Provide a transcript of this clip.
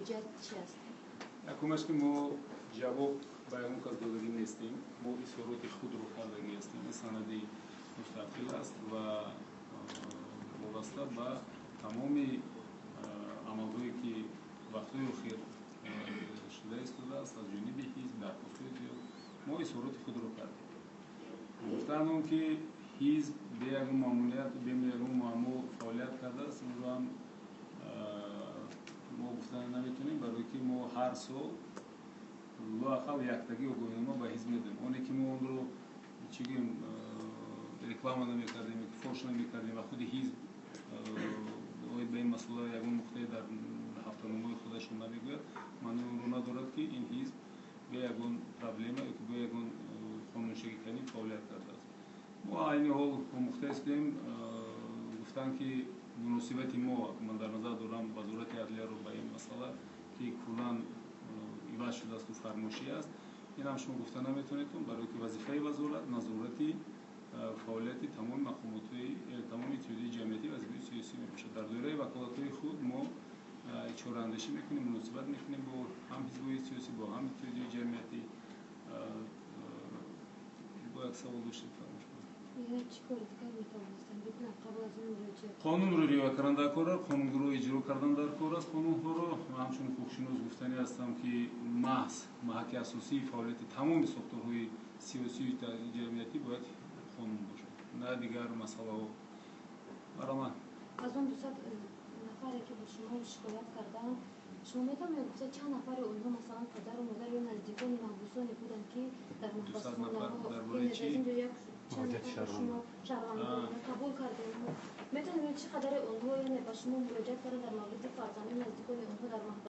муроҷиат чи аст? Якумаш, ки мо ҷавоб ба ягон кас додагӣ нестем, мо изҳороти худро кардагӣ ҳастем. Ин санади мустақил аст ва вобаста ба тамоми амалҳое, ки вақтҳои охир шуда истодааст, аз ҷониби ҳизб дархостҳои зиёд, мо изҳороти худро кардем. Гуфтан он ки ҳизб бе ягон мамнуият, бе ягон муаммо фаъолият кардааст, инро ҳам мо гуфта наметавонем, барое ки мо ҳар сол лоақал яктагӣ огоҳинома ба ҳизб медиҳем. Оне ки мо онро, чӣ гӯем, реклама намекардем, фош намекардем ва худи ҳизб оид ба ин масъала ягон нуқтае дар ҳафтаномаи худашон намегӯяд, маънои онро надорад, ки ин ҳизб бе ягон проблема ёки бе ягон қонуншиканӣ фаъолият кардааст. Мо айни ҳол омӯхта истем. Гуфтанд, ки муносибати мо, ман дар назар дорам Вазорати адлияро, ба ин масъала, ки куллан иваз шудаасту фармошӣ аст, ин ҳам шумо гуфта наметавонедтон, барое ки вазифаи вазорат назорати фаъолияти тамоми мақомотҳои, тамоми иттиҳодияи ҷамъиятӣ ва ҳизбҳои сиёсӣ мебошад. Дар доираи ваколатҳои худ мо чораандешӣ мекунем, муносибат мекунем бо ҳам ҳизбҳои сиёсӣ, бо ҳам иттиҳодияи ҷамъиятӣ. Бо як савол доштед, фаромӯш. Чӣ кори дигар метавонистанд бикунанд қабл аз ин муроҷиат? Қонунро риоя кардан дар кор аст, қонунро иҷро кардан дар кор аст, қонунҳоро. Ҳамчун ҳуқуқшинос гуфтанӣ ҳастам, ки маҳз маҳаки асосии фаъолияти тамоми сохторҳои сиёсию ҷамъиятӣ бояд қонун бошад, на дигар масъалаҳо. Баромад. Аз он 200 нафаре, ки ба шумо шикоят карданд, шумо метавонед гуфта, чанд нафари онҳо, масалан, падару модар ё наздикони маҳбусоне буданд, ки дар маҳбасхонаҳо? Шумо шаҳрвандон қабул кардем, метавонед чӣ қадари онҳо, яъне, ба шумо муроҷиат карданд дар мавриди фарзандони наздикони онҳо дар маҳбас?